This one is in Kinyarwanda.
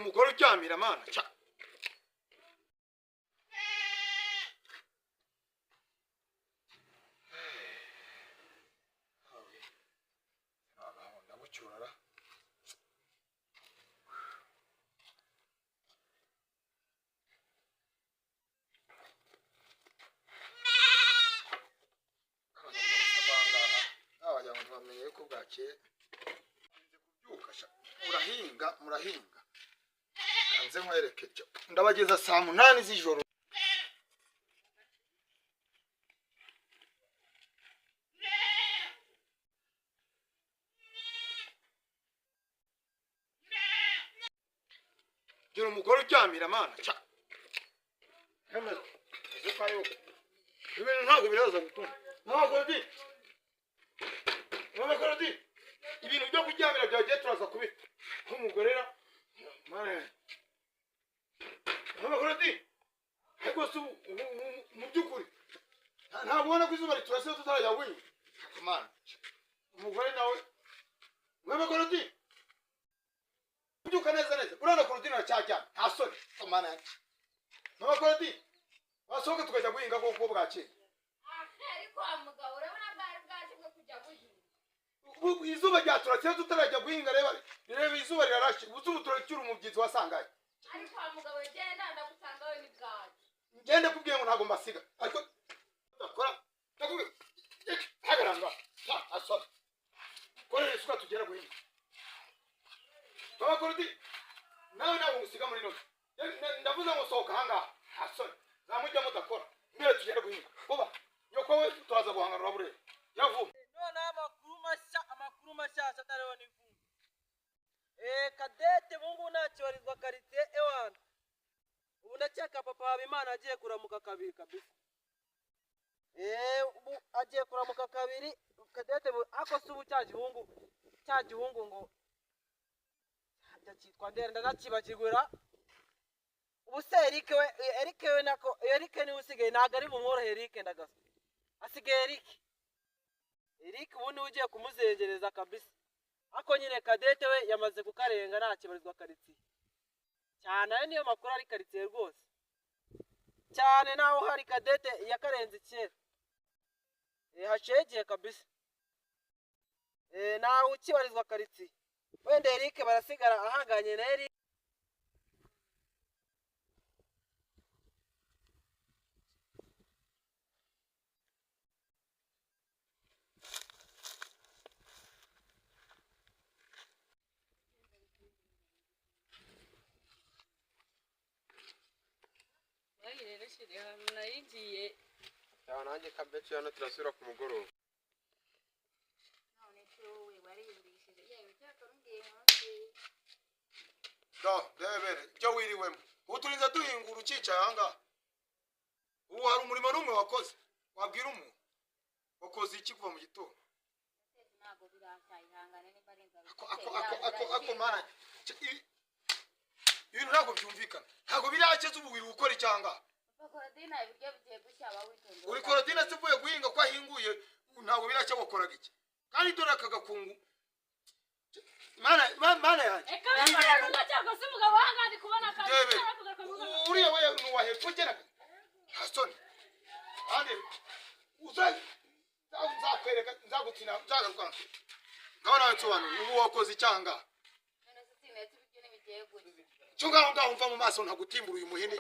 Umugore uryamira mana. Ndagucyurara. Bamenye ko bwakeye kubyuka murahinga murahinga kanze nkwereke ndabageza saa 8 z'ijoro. Gira umugore uryamira mana. Ibintu ntabwo biraza gukunda ntabwo bi mama Korodi ibintu byo kuryamira byagiye turaza kubita nk'umugorera mama mama Korodi ariko se mu by'ukuri ntabwo ubona ko izuba riturasiye tutarajya guhinga mana umugore nawe mama Korodi ubyuka neza neza urabona Korodi aracyajyana nta soni mana mama Korodi wasohoka tukajya guhinga kuko bwakeye. Ariko mugabo urabona bwari bwaje bwo kujya guhinga izuba ryaturasiye tutarajya guhinga reba reba izuba rirarashe ubu turacyura umubyizi wasangaye. Ariko mugabo genda ndagusanga we ni bwaje ngende kubwiye ngo ntabwo mbasiga ariko ndakora ndakubwiye hagaranga asore korera isuka tugera guhinga mama Korodi nawe ntabwo ngusiga muri none ndavuze ngo sohoka ahangaha asore zamujya mudakora mbere tugera guhinga vuba nyoko we turaza guhanganura burere yavuba. None amakuru mashyashya atariho n'ivumbi. Kadete ubu ntakibarizwa quartier ewana. Ubu ndakeka papa Habimana agiye kuramuka kabiri kabisa. Ubu agiye kuramuka kabiri Kadete ako se ubu cya gihungu ngo cyitwa ndera ndanakibagirwa. Ubu se Eric we nako Eric niwe usigaye ntago ari bumworohe Eric ndagasa. Asigaye Eric. Eric ubu niwe ugiye kumuzengereza kabisa. Ako nyine Kadete we yamaze kukarenga ntakibarizwa quartier. Cyane ayo niyo makuru ari quartier rwose. Cyane naho hari Kadete yakarenze kera. Hacegeye kabisa. Nawe ukibarizwa quartier. Wenda Eric barasigara ahanganye na Eric. Nayigiye nanjye kabeci hano turasubira ku mugoroba. Debere ibyo wiriwemo ubu turinze duhingura ukicaye ahangaha ubu hari umurimo n'umwe wakoze wabwira umuntu wakoze iki kuva mu gitondo ako mana ibintu ntabwo byumvikana ntabwo birakeze ubu wiri gukora icyanga uri Korodina se uvuye guhinga ko ahinguye ntabwo biracye wakoraga iki kandi dore aka gakungu mana yanjye uriya we nuwahepfo ugera hasoni kandi nzakwereka nzagutina nzagaruka ngaho nawe nsobanura ubu wakoze icyanga cyo ngaho ngaho mva mu maso ntagutimbura uyu muhini.